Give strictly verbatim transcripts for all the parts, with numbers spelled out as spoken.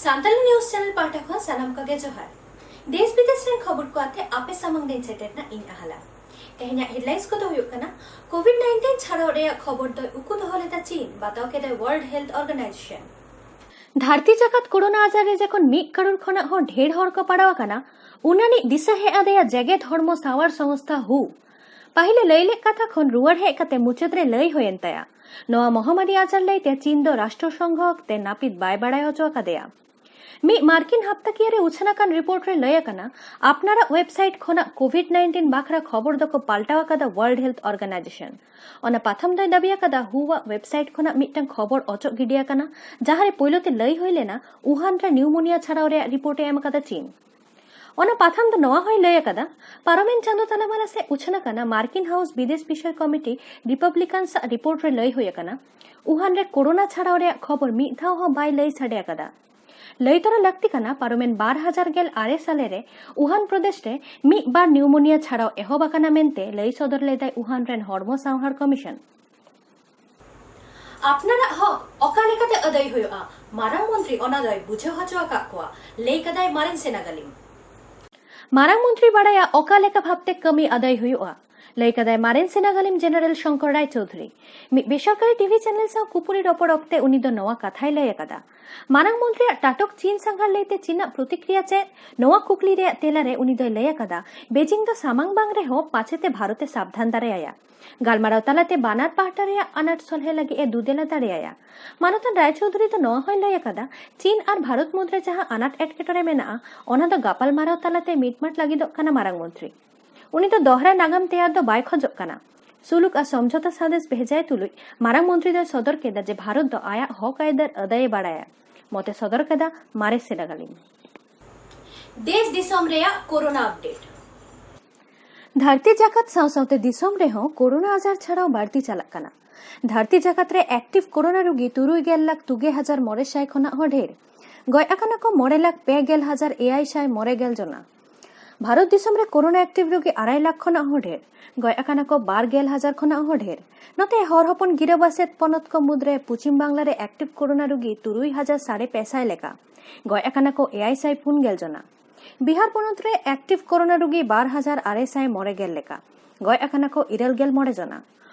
Santali news channel ᱯᱟᱦᱴᱟ ᱠᱷᱚᱱ ᱥᱟᱱᱟᱢ ᱠᱚᱜᱮ ᱡᱚᱦᱟᱨ᱾ ᱫᱮᱥ ᱵᱤᱫᱮᱥ ᱨᱮᱱ ᱠᱷᱚᱵᱚᱨ ᱠᱚ ᱟᱛᱮ ᱟᱯᱮ ᱥᱟᱢᱟᱝ ᱨᱮᱧ ᱥᱮᱴᱮᱨ ᱮᱱᱟ ᱤᱧ ᱟᱦᱞᱟ᱾ ᱛᱮᱦᱮᱧᱟᱜ ᱦᱮᱰᱞᱟᱭᱤᱱᱥ ᱠᱚᱫᱚ ᱦᱩᱭᱩᱜ ᱠᱟᱱᱟ, ᱠᱳᱵᱷᱤᱰ ᱱᱟᱭᱤᱱᱴᱤᱱ ᱪᱷᱟᱲᱟᱣ ᱨᱮᱭᱟᱜ ᱠᱷᱚᱵᱚᱨ ᱫᱚᱭ ᱩᱠᱩ ᱫᱚᱦᱚ ᱞᱮᱫᱟ ᱪᱤᱱ, ᱵᱟᱛᱟᱣ ᱠᱮᱫᱟᱭ ᱣᱟᱨᱞᱰ ᱦᱮᱞᱛᱷ ᱚᱨᱜᱟᱱᱟᱭᱡᱮᱥᱚᱱ᱾ ᱫᱷᱟᱹᱨᱛᱤ ᱡᱟᱠᱟᱛ ᱠᱳᱨᱳᱱᱟ ᱟᱡᱟᱨ ᱨᱮ ᱡᱚᱠᱷᱚᱱ ᱢᱤᱫ ᱠᱟᱨᱳᱲ ᱠᱷᱚᱱᱟᱜ ᱦᱚᱸ ᱰᱷᱮᱨ ᱦᱚᱲ ᱠᱚ ᱯᱟᱲᱟᱣ ᱟᱠᱟᱱᱟ, ᱩᱱᱟᱹᱱᱤᱡ ᱫᱤᱥᱟᱹ ᱦᱮᱡ ᱟᱫᱮᱭᱟ ᱡᱮᱜᱮᱛ ᱦᱚᱲᱢᱚ ᱥᱟᱶᱟᱨ ᱥᱚᱝᱥᱛᱷᱟ ᱦᱩ᱾ ᱯᱟᱹᱦᱤᱞᱮ ᱞᱟᱹᱭ ᱞᱮᱫ ᱠᱟᱛᱷᱟ ᱠᱷᱚᱱ ᱨᱩᱣᱟᱹᱲ ᱦᱮᱡ ᱠᱟᱛᱮ ᱢᱩᱪᱟᱹᱫ ᱨᱮ ᱞᱟᱹᱭ ᱦᱩᱭᱮᱱ ᱛᱟᱭᱟ᱾ ᱱᱚᱣᱟ ᱢᱚᱦᱟᱢᱟᱨᱤ ᱟᱡᱟᱨ ᱞᱟᱹᱭᱛᱮ ᱪᱤᱱ ᱫᱚ ᱨᱟᱥᱴᱨᱚ ᱥᱚᱝᱜᱷᱚ ᱚᱠᱛᱮ ᱱᱟᱹᱯᱤᱛ ᱵᱟᱭ ᱵᱟᱲᱟᱭ ᱦᱚᱪᱚ ᱟᱠᱟᱫᱮᱭᱟ᱾ ᱢᱤᱫ ᱢᱟᱨᱠᱤᱱ ᱦᱟᱯᱛᱟᱠᱤᱭᱟᱹ ᱨᱮ ᱩᱪᱷᱟᱹᱱ ᱟᱠᱟᱱ ᱨᱤᱯᱳᱨᱴ ᱨᱮ ᱞᱟᱹᱭ ᱟᱠᱟᱱᱟ, ᱟᱯᱱᱟᱨᱟᱜ ᱣᱮᱵᱥᱟᱭᱤᱴ ᱠᱷᱚᱱᱟᱜ ᱠᱳᱵᱷᱤᱰ ᱱᱟᱭᱤᱱᱴᱤᱱ ᱵᱟᱠᱷᱨᱟ ᱠᱷᱚᱵᱚᱨ ᱫᱚᱠᱚ ᱯᱟᱞᱴᱟᱣ ᱟᱠᱟᱫᱟ ᱣᱟᱨᱞᱰ ᱦᱮᱞᱛᱷ ᱚᱨᱜᱟᱱᱟᱭᱡᱮᱥᱚᱱ᱾ ᱚᱱᱟ ᱯᱟᱛᱷᱟᱢ ᱫᱚᱭ ᱫᱟᱹᱵᱤ ᱟᱠᱟᱫᱟ, ᱦᱩᱣᱟᱜ ᱣᱮᱵᱥᱟᱭᱤᱴ ᱠᱷᱚᱱᱟᱜ ᱢᱤᱫᱴᱟᱝ ᱠᱷᱚᱵᱚᱨ ᱚᱪᱚᱜ ᱜᱤᱰᱤ ᱟᱠᱟᱱᱟ, ᱡᱟᱦᱟᱸ ᱨᱮ ᱯᱳᱭᱞᱳ ᱛᱮ ᱞᱟᱹᱭ ᱦᱩᱭ ᱞᱮᱱᱟ, ᱣᱩᱦᱟᱱ ᱨᱮ ᱱᱤᱭᱩᱢᱳᱱᱤᱭᱟ ᱪᱷᱟᱲᱟᱣ ᱨᱮᱭᱟᱜ ᱨᱤᱯᱳᱨᱴ ᱮ ᱮᱢ ᱟᱠᱟᱫᱟ ᱪᱤᱱ᱾ ᱚᱱᱟ ᱯᱟᱛᱷᱟᱢ ᱫᱚ ᱱᱚᱣᱟ ᱦᱚᱸᱭ ᱞᱟᱹᱭ ᱟᱠᱟᱫᱟ, ᱯᱟᱨᱚᱢᱮᱱ ᱪᱟᱸᱫᱳ ᱛᱟᱞᱟᱢᱟᱞᱟ ᱥᱮᱫ ᱩᱪᱷᱟᱹᱱ ᱟᱠᱟᱱᱟ ᱢᱟᱨᱠᱤᱱ ᱦᱟᱣᱩᱥ ᱵᱤᱫᱮᱥ ᱵᱤᱥᱚᱭ ᱠᱚᱢᱤᱴᱤ ᱨᱤᱯᱟᱵᱽᱞᱤᱠᱟᱱᱥ ᱟᱜ ᱨᱤᱯᱳᱨᱴ ᱨᱮ ᱞᱟᱹᱭ ᱦᱩᱭ ᱟᱠᱟᱱᱟ, ᱣᱩᱦᱟᱱ ᱨᱮ ᱠᱳᱨᱳᱱᱟ ᱪᱷᱟᱲᱟᱣ ᱨᱮᱭᱟᱜ ᱠᱷᱚᱵᱚᱨ ᱢᱤᱫ ᱫᱷᱟᱣ ᱦᱚᱸ ᱵᱟᱭ ᱞᱟᱹᱭ ᱥᱟᱰᱮ ᱟᱠᱟᱫᱟ᱾ ᱞᱟᱹᱭ ᱛᱚᱨᱟ ᱞᱟᱹᱠᱛᱤ ᱠᱟᱱᱟ, ᱯᱟᱨᱚᱢᱮᱱ ᱵᱟᱨ ᱦᱟᱡᱟᱨ ᱜᱮᱞ ᱟᱨᱮ ᱥᱟᱞᱮ ᱨᱮ ᱣᱩᱦᱟᱱ ᱯᱨᱚᱫᱮᱥ ᱨᱮ ᱢᱤᱫ ᱵᱟᱨ ᱱᱤᱭᱩᱢᱳᱱᱤᱭᱟ ᱪᱷᱟᱲᱟᱣ ᱮᱦᱚᱵ ᱟᱠᱟᱱᱟ ᱢᱮᱱᱛᱮ ᱞᱟᱹᱭ ᱥᱚᱫᱚᱨ ᱞᱮᱫᱟᱭ ᱣᱩᱦᱟᱱ ᱨᱮᱱ ᱦᱚᱲᱢᱚ ᱥᱟᱶᱦᱟᱨ ᱠᱚᱢᱤᱥᱚᱱ᱾ ᱟᱯᱱᱟᱨᱟᱜ ᱦᱚᱠ ᱚᱠᱟ ᱞᱮᱠᱟᱛᱮ ᱟᱹᱫᱟᱹᱭ ᱦᱩᱭᱩᱜᱼᱟ, ᱢᱟᱨᱟᱝ ᱢᱚᱱᱛᱨᱤ ᱚᱱᱟ ᱫᱚᱭ ᱵᱩᱡᱷᱟᱹᱣ ᱦᱚᱪᱚ ᱟᱠᱟᱫ ᱠᱚᱣᱟ, ᱞᱟᱹᱭ ᱠᱟᱫᱟᱭ ᱢᱟᱨᱮᱱ ᱥᱮᱱᱟ ᱜᱟᱹᱞᱤᱢ᱾ ᱢᱟᱨᱟᱝ ᱢᱚᱱᱛᱨᱤ ᱵᱟᱲᱟᱭᱟ ᱚᱠᱟ ᱞᱮᱠᱟ ᱵᱷᱟᱵᱛᱮ ᱠᱟᱹᱢᱤ ᱟᱹᱫᱟᱹᱭ ᱦᱩᱭᱩᱜᱼᱟ, ᱞᱟᱹᱭ ᱠᱟᱫᱟᱭ ᱢᱟᱨᱮᱱ ᱥᱮᱱᱟ ᱜᱟᱹᱞᱤᱢ ᱡᱮᱱᱟᱨᱮᱞ ᱥᱚᱝᱠᱚᱨ ᱨᱟᱭ ᱪᱳᱣᱫᱷᱩᱨᱤ᱾ ᱢᱤᱫ ᱵᱮᱥᱚᱨᱠᱟᱨᱤ ᱴᱤᱵᱷᱤ ᱪᱮᱱᱮᱞ ᱥᱟᱶ ᱠᱩᱯᱩᱨᱤ ᱨᱚᱯᱚᱲ ᱚᱠᱛᱮ ᱩᱱᱤ ᱫᱚ ᱱᱚᱣᱟ ᱠᱟᱛᱷᱟᱭ ᱞᱟᱹᱭ ᱟᱠᱟᱫᱟ᱾ ᱢᱟᱨᱟᱝ ᱢᱚᱱᱛᱨᱤᱭᱟᱜ ᱴᱟᱴᱚᱠ ᱪᱤᱱ ᱥᱟᱸᱜᱷᱟᱨ ᱞᱟᱹᱭᱛᱮ ᱪᱤᱱᱟᱜ ᱯᱨᱚᱛᱤᱠᱨᱤᱭᱟ ᱪᱮᱫ? ᱱᱚᱣᱟ ᱠᱩᱠᱞᱤ ᱨᱮᱭᱟᱜ ᱛᱮᱞᱟ ᱨᱮ ᱩᱱᱤ ᱫᱚᱭ ᱞᱟᱹᱭ ᱟᱠᱟᱫᱟ, ᱵᱮᱡᱤᱝ ᱫᱚ ᱥᱟᱢᱟᱝ ᱵᱟᱝ ᱨᱮᱦᱚᱸ ᱯᱟᱪᱮᱛᱮ ᱵᱷᱟᱨᱚᱛ ᱮ ᱥᱟᱵᱫᱷᱟᱱ ᱫᱟᱲᱮᱭᱟᱭᱟ᱾ ᱜᱟᱞᱢᱟᱨᱟᱣ ᱛᱟᱞᱟᱛᱮ ᱵᱟᱱᱟᱨ ᱯᱟᱦᱴᱟ ᱨᱮᱭᱟᱜ ᱟᱱᱟᱴ ᱥᱚᱞᱦᱮ ᱞᱟᱹᱜᱤᱫ ᱮ ᱫᱩᱫᱮᱞᱟ ᱫᱟᱲᱮᱭᱟᱭᱟ᱾ ᱢᱟᱱᱚᱛᱟᱱ ᱨᱟᱭᱪᱳᱣᱫᱷᱩᱨᱤ ᱫᱚ ᱱᱚᱣᱟ ᱦᱚᱸᱭ ᱞᱟᱹᱭ ᱟᱠᱟᱫᱟ, ᱪᱤᱱ ᱟᱨ ᱵᱷᱟᱨᱚᱛ ᱢᱩᱫᱽᱨᱮ ᱡᱟᱦᱟᱸ ᱟᱱᱟᱴ ᱮᱴᱠᱮᱴᱚᱬᱮ ᱢᱮᱱᱟᱜᱼᱟ, ᱚᱱᱟ ᱫᱚ ᱜᱟᱯᱟᱞᱢᱟᱨᱟᱣ ᱛᱟᱞᱟᱛᱮ ᱢᱤᱴᱢᱟᱴ ᱞᱟᱹᱜᱤᱫᱚᱜ ᱠᱟᱱᱟ ᱢᱟᱨᱟᱝ ᱢᱚᱱᱛᱨᱤ᱾ ᱩᱱᱤ ᱫᱚ ᱫᱚᱦᱲᱟ ᱱᱟᱜᱟᱢ ᱛᱮᱭᱟᱨ ᱫᱚ ᱵᱟᱭ ᱠᱷᱚᱡᱚᱜ ᱠᱟᱱᱟ᱾ ᱥᱩᱞᱩᱠ ᱟᱨ ᱥᱚᱢᱡᱷᱚᱛᱟ ᱥᱟᱸᱫᱮᱥ ᱵᱷᱮᱡᱟᱭ ᱛᱩᱞᱩᱡ ᱢᱟᱨᱟᱝ ᱢᱚᱱᱛᱨᱤ ᱫᱚᱭ ᱥᱚᱫᱚᱨ ᱠᱮᱫᱟ ᱡᱮ ᱵᱷᱟᱨᱚᱛ ᱫᱚ ᱟᱭᱟᱜ ᱦᱚᱠ ᱟᱹᱭᱫᱟᱹᱨ ᱟᱹᱫᱟᱹᱭᱮ ᱵᱟᱲᱟᱭᱟ, ᱢᱚᱛᱮ ᱥᱚᱫᱚᱨ ᱠᱮᱫᱟ ᱢᱟᱨᱮ ᱥᱮᱱᱟ ᱜᱟᱹᱞᱤᱢ᱾ ᱫᱮᱥ ᱫᱤᱥᱚᱢ ᱨᱮᱭᱟᱜ ᱠᱳᱨᱳᱱᱟ ᱟᱯᱰᱮᱴ᱾ ᱫᱷᱟᱹᱨᱛᱤ ᱡᱟᱠᱟᱛ ᱥᱟᱶ ᱥᱟᱶᱛᱮ ᱫᱤᱥᱚᱢ ᱨᱮᱦᱚᱸ ᱠᱳᱨᱳᱱᱟ ᱟᱡᱟᱨ ᱪᱷᱟᱲᱟᱣ ᱵᱟᱹᱲᱛᱤ ᱪᱟᱞᱟᱜ ᱠᱟᱱᱟ᱾ ᱫᱷᱟᱹᱨᱛᱤ ᱡᱟᱠᱟᱛ ᱨᱮ ᱮᱠᱴᱤᱵᱷ ᱠᱳᱨᱳᱱᱟ ᱨᱩᱜᱤ ᱛᱩᱨᱩᱭ ᱜᱮᱞ ᱞᱟᱠᱷ ᱛᱩᱜᱮ ᱦᱟᱡᱟᱨ ᱢᱚᱬᱮ ᱥᱟᱭ ᱠᱷᱚᱱᱟᱜ ᱦᱚᱸ ᱰᱷᱮᱨ᱾ ᱜᱚᱡ ᱟᱠᱟᱱᱟ ᱠᱚ ᱢᱚᱬᱮ ᱞᱟᱠᱷ ᱯᱮ ᱜᱮᱞ ᱦᱟᱡᱟᱨ ᱮᱭᱟᱭ ᱥᱟᱭ ᱢᱚᱬᱮ ᱜᱮᱞ ᱡᱚᱱᱟ᱾ ᱵᱷᱟᱨᱚᱛ ᱫᱤᱥᱚᱢ ᱨᱮ ᱠᱳᱨᱳᱱᱟ ᱮᱠᱴᱤᱵᱷ ᱨᱩᱜᱤ ᱟᱨᱟᱭ ᱞᱟᱠᱷ ᱠᱷᱚᱱᱟᱜ ᱦᱚᱸ ᱰᱷᱮᱨ, ᱜᱚᱡ ᱟᱠᱟᱱᱟ ᱠᱚ ᱵᱟᱨ ᱜᱮᱞ ᱦᱟᱡᱟᱨ ᱠᱷᱚᱱᱟᱜ ᱦᱚᱸ ᱰᱷᱮᱨ᱾ ᱱᱚᱛᱮ ᱦᱚᱲ ᱦᱚᱯᱚᱱ ᱜᱤᱨᱟᱹᱵᱟᱥᱮᱫ ᱯᱚᱱᱚᱛ ᱠᱚ ᱢᱩᱫᱽᱨᱮ ᱯᱚᱪᱷᱤᱢ ᱵᱟᱝᱞᱟ ᱨᱮ ᱮᱠᱴᱤᱵᱷ ᱠᱳᱨᱳᱱᱟ ᱨᱩᱜᱤ ᱛᱩᱨᱩᱭ ᱦᱟᱡᱟᱨ ᱥᱟᱲᱮ ᱯᱮ ᱥᱟᱭ ᱞᱮᱠᱟ, ᱜᱚᱡ ᱟᱠᱟᱱᱟ ᱠᱚ ᱮᱭᱟᱭ ᱥᱟᱭ ᱯᱩᱱ ᱜᱮᱞ ᱡᱚᱱᱟ᱾ ᱵᱤᱦᱟᱨ ᱯᱚᱱᱚᱛ ᱨᱮ ᱮᱠᱴᱤᱵᱷ ᱠᱳᱨᱳᱱᱟ ᱨᱩᱜᱤ ᱵᱟᱨ ᱦᱟᱡᱟᱨ ᱟᱨᱮ ᱥᱟᱭ ᱢᱚᱬᱮ ᱜᱮᱞ ᱞᱮᱠᱟ, ᱜᱚᱡ ᱟᱠᱟᱱᱟ ᱠᱚ ᱤᱨᱟᱹᱞ ᱜᱮᱞ ᱢᱚᱬᱮ ᱡᱚᱱᱟ᱾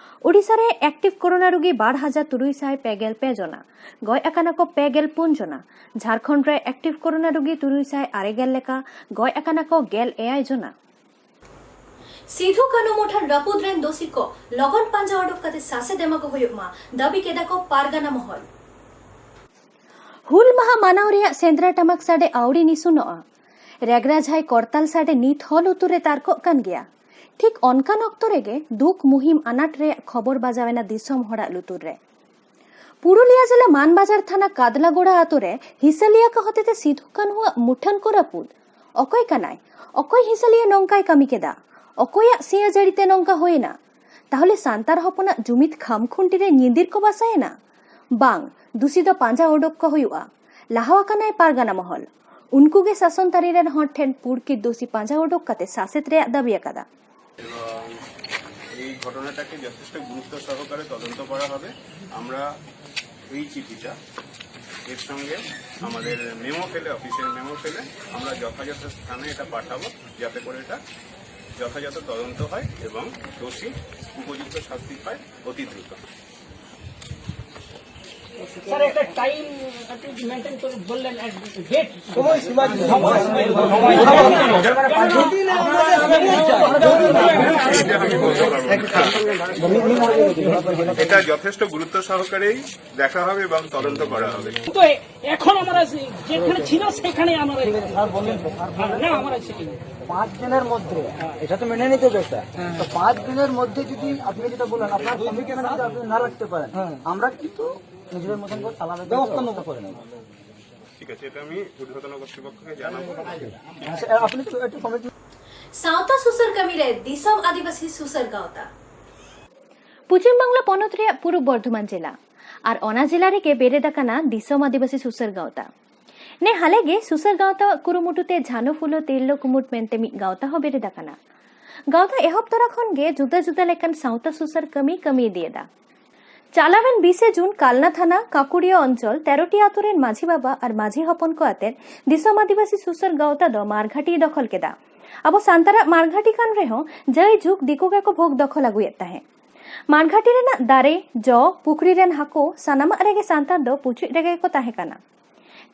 ᱳᱰᱤᱥᱟ ᱨᱮ ᱮᱠᱴᱤᱵᱷ ᱠᱳᱨᱳᱱᱟ ᱨᱩᱜᱤ ᱵᱟᱨ ᱦᱟᱡᱟᱨ ᱛᱩᱨᱩᱭ ᱥᱟᱭ ᱯᱮ ᱜᱮᱞ ᱯᱮ ᱡᱚᱱᱟ, ᱜᱚᱡ ᱟᱠᱟᱱᱟ ᱠᱚ ᱯᱮ ᱜᱮᱞ ᱯᱩᱱ ᱡᱚᱱᱟ᱾ ᱡᱷᱟᱲᱠᱷᱚᱸᱰ ᱨᱮ ᱮᱠᱴᱤᱵᱷ ᱠᱳᱨᱳᱱᱟ ᱨᱩᱜᱤ ᱛᱩᱨᱩᱭ ᱥᱟᱭ ᱟᱨᱮ ᱜᱮᱞ ᱞᱮᱠᱟ, ᱜᱚᱡ ᱟᱠᱟᱱᱟ ᱠᱚ ᱜᱮᱞ ᱮᱭᱟᱭ ᱡᱚᱱᱟ᱾ ᱥᱤᱫᱷᱩ ᱠᱟᱹᱱᱦᱩ ᱢᱩᱴᱷᱟᱹᱱ ᱨᱟᱹᱯᱩᱫ ᱨᱮᱱ ᱫᱳᱥᱤ ᱠᱚ ᱞᱚᱜᱚᱱ ᱯᱟᱸᱡᱟ ᱚᱰᱚᱠ ᱠᱟᱛᱮ ᱥᱟᱥᱮᱛ ᱮᱢᱟ ᱠᱚ ᱦᱩᱭᱩᱜ ᱢᱟ, ᱫᱟᱹᱵᱤ ᱠᱮᱫᱟ ᱠᱚ ᱯᱟᱨᱜᱟᱱᱟ ᱢᱚᱦᱚᱞ᱾ ᱦᱩᱞ ᱢᱟᱦᱟ ᱢᱟᱱᱟᱣ ᱨᱮᱭᱟᱜ ᱥᱮᱸᱫᱽᱨᱟ ᱴᱟᱢᱟᱠ ᱥᱟᱰᱮ ᱟᱹᱣᱲᱤ ᱱᱤᱥᱩᱱᱚᱜᱼᱟ᱾ ᱨᱮᱜᱽᱨᱟ ᱡᱷᱟᱭ ᱠᱚᱨᱛᱟᱞ ᱥᱟᱰᱮ ᱱᱤᱛ ᱦᱚᱸ ᱞᱩᱛᱩᱨ ᱨᱮ ᱛᱟᱨᱠᱚᱜ ᱠᱟᱱ ᱜᱮᱭᱟ᱾ ᱴᱷᱤᱠ ᱚᱱᱠᱟᱱ ᱚᱠᱛᱚ ᱨᱮᱜᱮ ᱫᱩᱠ ᱢᱩᱦᱤᱢ ᱟᱱᱟᱴ ᱨᱮᱭᱟᱜ ᱠᱷᱚᱵᱚᱨ ᱵᱟᱡᱟᱣ ᱮᱱᱟ ᱫᱤᱥᱚᱢ ᱦᱚᱲᱟᱜ ᱞᱩᱛᱩᱨ ᱨᱮ᱾ ᱯᱩᱨᱩᱞᱤᱭᱟᱹ ᱡᱮᱞᱟ ᱢᱟᱱᱵᱟᱡᱟᱨ ᱛᱷᱟᱱᱟ ᱠᱟᱫᱞᱟᱜᱳᱲᱟ ᱟᱛᱳ ᱨᱮ ᱦᱤᱥᱟᱹᱞᱤᱭᱟᱹ ᱠᱚ ᱦᱚᱛᱮᱛᱮ ᱥᱤᱫᱷᱩ ᱠᱟᱹᱱᱦᱩᱣᱟᱜ ᱢᱩᱴᱷᱟᱹᱱ ᱠᱚ ᱨᱟᱹᱯᱩᱫ᱾ ᱚᱠᱚᱭ ᱠᱟᱱᱟᱭ? ᱚᱠᱚᱭ ᱦᱤᱥᱟᱹᱞᱤᱭᱟᱹ ᱱᱚᱝᱠᱟᱭ ᱠᱟᱹᱢᱤ ᱠᱮᱫᱟ? ᱚᱠᱚᱭᱟᱜ ᱥᱤᱭᱟᱹ ᱡᱟᱹᱲᱤ ᱛᱮ ᱱᱚᱝᱠᱟ ᱦᱩᱭᱮᱱᱟ? ᱛᱟᱦᱚᱞᱮ ᱥᱟᱱᱛᱟᱲ ᱦᱚᱯᱚᱱᱟᱜ ᱡᱩᱢᱤᱫ ᱠᱷᱟᱢ ᱠᱷᱩᱱᱴᱤ ᱨᱮ ᱧᱤᱫᱤᱨ ᱠᱚ ᱵᱟᱥᱟᱭᱮᱱᱟ? ᱵᱟᱝ, ᱫᱩᱥᱤ ᱫᱚ ᱯᱟᱸᱡᱟ ᱚᱰᱚᱠ ᱠᱚ ᱦᱩᱭᱩᱜᱼᱟ᱾ ᱞᱟᱦᱟ ᱟᱠᱟᱱᱟᱭ ᱯᱟᱨᱜᱟᱱᱟ ᱢᱚᱦᱚᱞ᱾ ᱩᱱᱠᱩ ᱜᱮ ᱥᱟᱥᱚᱱ ᱛᱟᱹᱨᱤ ᱨᱮᱱ ᱦᱚᱲ ᱴᱷᱮᱱ ᱯᱩᱲᱠᱤᱛ ᱫᱩᱥᱤ ᱯᱟᱸᱡᱟ ᱚᱰᱚᱠ ᱠᱟᱛᱮ ᱥᱟᱥᱮᱛ ᱨᱮᱭᱟᱜ ᱫᱟᱹᱵᱤ ᱟᱠᱟᱫᱟ᱾ এবং এই ঘটনাটাকে যথেষ্ট গুরুত্ব সহকারে তদন্ত করা হবে। আমরা এই চিঠিটা এর সঙ্গে আমাদের মেমো ফেলে, অফিসের মেমো ফেলে আমরা যথাযথ স্থানে এটা পাঠাবো, যাতে করে এটা যথাযথ তদন্ত হয় এবং দোষী উপযুক্ত শাস্তি পায় অতি দ্রুত। স্যার, একটা টাইম একটু মেনটেন করে বললেন, এক ডেট। সময় সীমা দিন। সময় সীমা দিন। যদি না আমাদের সময় চায়। এটা যথেষ্ট গুরুত্ব সহকারেই দেখা হবে এবং তদন্ত করা হবে। তো এ-, এখন আমরা যে-, যেখানে ছিল সেখানে আমরা স্যার বললেন তো, স্যার বললেন। না, আমরা সেখানে। পাঁচ দিনের মধ্যে, এটা তো মেনে নিতে হবে স্যার। তো পাঁচ দিনের মধ্যে যদি আপনি যেটা বলেন, আপনার কমিটমেন্ট যদি আপনি না রাখতে পারেন, আমরা কিন্তু নিজেদের মতন করে চালানোর ব্যবস্থা করে নেব। ঠিক আছে, এটা আমি ঊর্ধ্বতন কর্তৃপক্ষকে জানাবো। আচ্ছা, আপনি তো একটু কমিটি সাᱶᱛᱟ ᱥᱩᱥᱟᱹᱨ ᱠᱟᱹᱢᱤ ᱨᱮ ᱫᱤᱥᱚᱢ ᱟᱹᱫᱤᱵᱟᱹᱥᱤ ᱥᱩᱥᱟᱹᱨ ᱜᱟᱶᱛᱟ᱾ ᱯᱚᱪᱷᱤᱢ ᱵᱟᱝᱞᱟ ᱯᱚᱱᱚᱛ ᱨᱮᱭᱟᱜ ᱯᱩᱨᱩᱵ ᱵᱚᱨᱫᱷᱚᱢᱟᱱ ᱡᱮᱞᱟ ᱟᱨ ᱚᱱᱟ ᱡᱮᱞᱟ ᱨᱮᱜᱮ ᱵᱮᱨᱮᱫ ᱟᱠᱟᱱᱟ ᱫᱤᱥᱚᱢ ᱟᱹᱫᱤᱵᱟᱹᱥᱤ ᱥᱩᱥᱟᱹᱨ ᱜᱟᱶᱛᱟ᱾ ᱱᱮ ᱦᱟᱞᱮ ᱜᱮ ᱥᱩᱥᱟᱹᱨ ᱜᱟᱶᱛᱟᱣᱟᱜ ᱠᱩᱨᱩᱢᱩᱴᱩ ᱛᱮ ᱡᱷᱟᱱᱚ ᱯᱷᱩᱞᱳ ᱛᱤᱨᱞᱟᱹ ᱠᱩᱢᱩᱴ ᱢᱮᱱᱛᱮ ᱢᱤᱫ ᱜᱟᱶᱛᱟ ᱦᱚᱸ ᱵᱮᱨᱮᱫ ᱟᱠᱟᱱᱟ᱾ ᱜᱟᱶᱛᱟ ᱮᱦᱚᱵ ᱛᱚᱨᱟ ᱠᱷᱚᱱ ᱜᱮ ᱡᱩᱫᱟᱹ ᱡᱩᱫᱟᱹ ᱞᱮᱠᱟᱱ ᱥᱟᱶᱛᱟ ᱥᱩᱥᱟᱹᱨ ᱠᱟᱹᱢᱤ ᱠᱟᱹᱢᱤ ᱤᱫᱤᱭᱮᱫᱟ᱾ ᱪᱟᱞᱟᱣᱮᱱ ᱵᱤᱥᱮ ᱡᱩᱱ ᱠᱟᱞᱱᱟ ᱛᱷᱟᱱᱟ ᱠᱟᱠᱩᱲᱤᱭᱟᱹ ᱚᱧᱪᱚᱞ ᱛᱮᱨᱚᱴᱤ ᱟᱛᱳ ᱨᱮᱱ ᱢᱟᱹᱡᱷᱤ ᱵᱟᱵᱟ ᱟᱨ ᱢᱟᱹᱡᱷᱤ ᱦᱚᱯᱚᱱ ᱠᱚ ᱟᱛᱮᱫ ᱫᱤᱥᱚᱢ ᱟᱹᱫᱤᱵᱟᱹᱥᱤ ᱥᱩᱥᱟᱹᱨ ᱜᱟᱶᱛᱟ ᱫᱚ ᱢᱟᱨᱜᱷᱟᱴᱤᱭ ᱫᱚᱠᱷᱚᱞ ᱠᱮᱫᱟ᱾ ᱟᱵᱚ ᱥᱟᱱᱛᱟᱲᱟᱜ ᱢᱟᱨᱜᱷᱟᱴᱤ ᱠᱟᱱ ᱨᱮᱦᱚᱸ ᱡᱟᱹᱭ ᱡᱩᱜᱽ ᱫᱤᱠᱩ ᱜᱮᱠᱚ ᱵᱷᱳᱜᱽ ᱫᱚᱠᱷᱚᱞ ᱟᱹᱜᱩᱭᱮᱫ ᱛᱟᱦᱮᱸᱫ᱾ ᱢᱟᱨᱜᱷᱟᱴᱤ ᱨᱮᱱᱟᱜ ᱫᱟᱨᱮ, ᱡᱚ, ᱯᱩᱠᱷᱨᱤ ᱨᱮᱱ ᱦᱟᱹᱠᱩ ᱥᱟᱱᱟᱢᱟᱜ ᱨᱮᱜᱮ ᱥᱟᱱᱛᱟᱲ ᱫᱚ ᱯᱩᱪᱩᱡ ᱨᱮᱜᱮ ᱠᱚ ᱛᱟᱦᱮᱸ ᱠᱟᱱᱟ᱾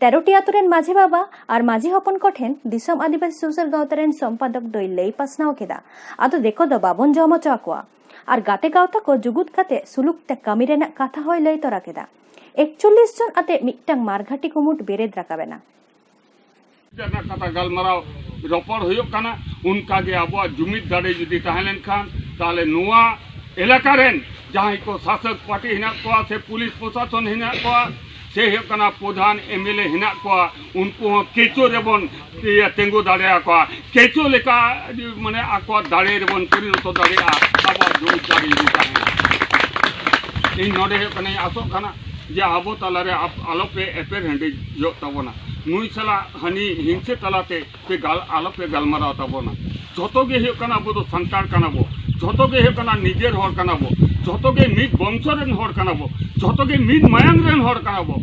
ᱛᱮᱨᱚᱴᱤ ᱟᱛᱳ ᱨᱮᱱ ᱢᱟᱹᱡᱷᱤ ᱵᱟᱵᱟ ᱟᱨ ᱢᱟᱹᱡᱷᱤ ᱦᱚᱯᱚᱱ ᱠᱚᱴᱷᱮᱱ ᱫᱤᱥᱚᱢ ᱟᱹᱫᱤᱵᱟᱹᱥᱤ ᱥᱩᱥᱟᱹᱨ ᱜᱟᱶᱛᱟ ᱨᱮᱱ ᱥᱚᱢᱯᱟᱫᱚᱠ ᱫᱚᱭ ᱞᱟᱹᱭ ᱯᱟᱥᱱᱟᱣ ᱠᱮᱫᱟ, ᱟᱫᱚ ᱫᱤᱠᱩ ᱫᱚ ᱵᱟᱵᱚᱱ ᱡᱚᱢ ᱦᱚᱪᱚ ᱟᱠᱚᱣᱟ ᱟᱨ ᱜᱟᱛᱮ ᱜᱟᱶᱛᱟ ᱠᱚ ᱡᱩᱜᱩᱫ ᱠᱟᱛᱮ ᱥᱩᱞᱩᱠ ᱛᱮ ᱠᱟᱹᱢᱤ ᱨᱮᱱᱟᱜ ᱠᱟᱛᱷᱟ ᱦᱚᱸᱭ ᱞᱟᱹᱭ ᱛᱚᱨᱟ ᱠᱮᱫᱟ᱾ ᱮᱠᱪᱚᱞᱞᱤᱥ ᱡᱚᱱ ᱟᱛᱮ ᱢᱤᱫᱴᱟᱝ ᱢᱟᱨᱜᱷᱟᱴᱤ ᱠᱩᱢᱩᱴ ᱵᱮᱨᱮᱫ ᱨᱟᱠᱟᱵ ᱮᱱᱟ᱾ ᱨᱮᱱᱟᱜ ᱠᱟᱛᱷᱟ ᱜᱟᱞᱢᱟᱨᱟᱣ ᱨᱚᱯᱚᱲ ᱦᱩᱭᱩᱜ ᱠᱟᱱᱟ᱾ ᱚᱱᱠᱟ ᱜᱮ ᱟᱵᱚᱣᱟᱜ ᱡᱩᱢᱤᱫ ᱫᱟᱲᱮ ᱡᱩᱫᱤ ᱛᱟᱦᱮᱸ ᱞᱮᱱᱠᱷᱟᱱ, ᱛᱟᱦᱚᱞᱮ ᱱᱚᱣᱟ ᱮᱞᱟᱠᱟ ᱨᱮᱱ ᱡᱟᱦᱟᱸᱭ ᱠᱚ ᱥᱟᱥᱚᱠ ᱯᱟᱨᱴᱤ ᱦᱮᱱᱟᱜ ᱠᱚᱣᱟ ᱥᱮ ᱯᱩᱞᱤᱥ ᱯᱨᱚᱥᱟᱥᱚᱱ ᱦᱮᱱᱟᱜ ᱠᱚᱣᱟ ᱥᱮ ᱦᱩᱭᱩᱜ ᱠᱟᱱᱟ ᱯᱨᱚᱫᱷᱟᱱ ᱮᱢᱮᱞᱮ ᱦᱮᱱᱟᱜ ᱠᱚᱣᱟ, ᱩᱱᱠᱩ ᱦᱚᱸ ᱠᱮᱪᱳ ᱨᱮᱵᱚᱱ ᱤᱭᱟᱹ ᱛᱤᱸᱜᱩ ᱫᱟᱲᱮᱭᱟᱠᱚᱣᱟ᱾ ᱠᱮᱪᱳ ᱞᱮᱠᱟ ᱢᱟᱱᱮ ᱟᱠᱚᱣᱟᱜ ᱫᱟᱲᱮ ᱨᱮᱵᱚᱱ ᱯᱚᱨᱤᱱᱚᱛᱚ ᱫᱟᱲᱮᱭᱟᱜᱼᱟ ᱟᱵᱚᱣᱟᱜ ᱡᱩᱢᱤᱫ ᱫᱟᱲᱮ ᱡᱩᱫᱤ ᱛᱟᱦᱮᱱᱟ᱾ ᱤᱧ ᱱᱚᱰᱮ ᱦᱩᱭᱩᱜ ᱠᱟᱱᱟᱧ ᱟᱥᱚᱜ ᱠᱟᱱᱟ ᱡᱮ ᱟᱵᱚ ᱛᱟᱞᱟᱨᱮ ᱟᱯ- ᱟᱞᱚᱯᱮ ᱮᱯᱮᱨ ᱦᱮᱸᱰᱮᱡᱚᱜ ᱛᱟᱵᱚᱱᱟ᱾ ᱱᱩᱭ ᱥᱟᱞᱟᱜ ᱦᱟᱹᱱᱤ ᱦᱤᱝᱥᱟᱹ ᱛᱟᱞᱟᱛᱮ ᱯᱮ ᱜᱟᱞ ᱟᱞᱚᱯᱮ ᱜᱟᱞᱢᱟᱨᱟᱣ ᱛᱟᱵᱚᱱᱟ᱾ ᱡᱷᱚᱛᱚ ᱜᱮ ᱦᱩᱭᱩᱜ ᱠᱟᱱᱟ ᱟᱵᱚ ᱫᱚ ᱥᱟᱱᱛᱟᱲ ᱠᱟᱱᱟ ᱵᱚ, ᱡᱷᱚᱛᱚ ᱜᱮ ᱦᱩᱭᱩᱜ ᱠᱟᱱᱟ ᱱᱤᱡᱮᱨ ᱦᱚᱲ ᱠᱟᱱᱟ ᱵᱚ, ᱡᱷᱚᱛᱚ ᱜᱮ ᱢᱤᱫ ᱵᱚᱝᱥᱚ ᱨᱮᱱ ᱦᱚᱲ ᱠᱟᱱᱟ ᱵᱚ, ᱡᱷᱚᱛᱚ ᱜᱮ ᱢᱤᱫ ᱢᱟᱭᱟᱝ ᱨᱮᱱ ᱦᱚᱲ ᱠᱟᱱᱟ ᱵᱚ᱾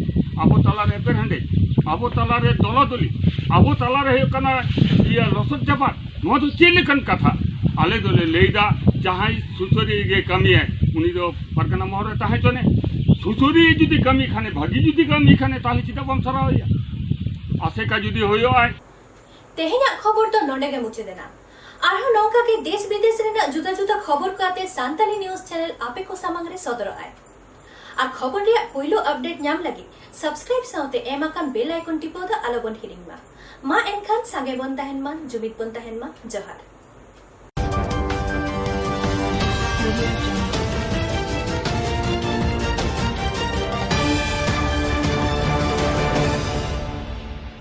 ᱟᱵᱚ ᱛᱟᱞᱟᱨᱮ ᱮᱯᱮᱨ ᱦᱮᱸᱰᱮᱡ, ᱟᱵᱚ ᱛᱟᱞᱟᱨᱮ ᱫᱚᱞᱟᱫᱚᱞᱤ, ᱟᱵᱚ ᱛᱟᱞᱟᱨᱮ ᱦᱩᱭᱩᱜ ᱠᱟᱱᱟ ᱤᱭᱟᱹ ᱞᱚᱥᱚᱫ ᱪᱟᱯᱟᱫ, ᱱᱚᱣᱟ ᱫᱚ ᱪᱮᱫ ᱞᱮᱠᱟᱱ ᱠᱟᱛᱷᱟ? ᱟᱞᱮ ᱫᱚᱞᱮ ᱞᱟᱹᱭᱫᱟ ᱡᱟᱦᱟᱸᱭ ᱥᱩᱥᱟᱹᱨᱤᱭᱟᱹ ᱜᱮ ᱠᱟᱹᱢᱤᱭᱟᱭ ᱩᱱᱤ ᱫᱚ ᱯᱟᱨᱜᱟᱱᱟ ᱢᱚᱦᱚᱞ ᱨᱮ ᱛᱟᱦᱮᱸ ᱦᱚᱪᱚᱱᱮ᱾ ᱥᱩᱥᱟᱹᱨᱤᱭᱟᱹ ᱡᱩᱫᱤ ᱠᱟᱹᱢᱤ ᱠᱷᱟᱱᱮ, ᱵᱷᱟᱹᱜᱤ ᱡᱩᱫᱤ ᱠᱟᱹᱢᱤ ᱠᱷᱟᱱᱮ, ᱛᱟᱦᱚᱞᱮ ᱪᱮᱫᱟᱜ ᱵᱟᱢ ᱥᱟᱨᱦᱟᱣᱮᱭᱟ? ᱟᱥᱮᱠᱟ ᱡᱩᱫᱤ ᱦᱩᱭᱩᱜᱼᱟᱭ᱾ ᱛᱮᱦᱮᱧᱟᱜ ᱠᱷᱚᱵᱚᱨ ᱫᱚ ᱱᱚᱰᱮ ᱜᱮ ᱢᱩᱪᱟᱹᱫ ᱮᱱᱟ᱾ ᱟᱨᱦᱚᱸ ᱱᱚᱝᱠᱟ ᱜᱮ ᱫᱮᱥ ᱵᱤᱫᱮᱥ ᱨᱮᱱᱟᱜ ᱡᱩᱫᱟᱹ ᱡᱩᱫᱟᱹ ᱠᱷᱚᱵᱚᱨ ᱠᱚ ᱟᱛᱮ ᱥᱟᱱᱛᱟᱞᱤ ᱱᱤᱭᱩᱡᱽ ᱪᱮᱱᱮᱞ ᱟᱯᱮ ᱠᱚ ᱥᱟᱢᱟᱝ ᱨᱮ ᱥᱚᱫᱚᱨᱚᱜᱼᱟᱭ᱾ ᱟᱨ ᱠᱷᱚᱵᱚᱨ ᱨᱮᱭᱟᱜ ᱯᱩᱭᱞᱩ ᱟᱯᱰᱮᱴ ᱧᱟᱢ ᱞᱟᱹᱜᱤᱫ ᱥᱟᱵᱥᱠᱨᱟᱭᱤᱵ ᱥᱟᱶᱛᱮ ᱮᱢ ᱟᱠᱟᱱ ᱵᱮᱞ ᱟᱭᱠᱚᱱ ᱴᱤᱯᱟᱹᱣ ᱫᱚ ᱟᱞᱚ ᱵᱚᱱ ᱦᱤᱲᱤᱧ ᱢᱟ᱾ ᱢᱟ ᱮᱱᱠᱷᱟᱱ ᱥᱟᱸᱜᱮ ᱵᱚᱱ ᱛᱟᱦᱮᱱ ᱢᱟ, ᱡᱩᱢᱤᱫ ᱵᱚᱱ ᱛᱟᱦᱮᱱ ᱢᱟ᱾ ᱡᱚᱦᱟᱨ᱾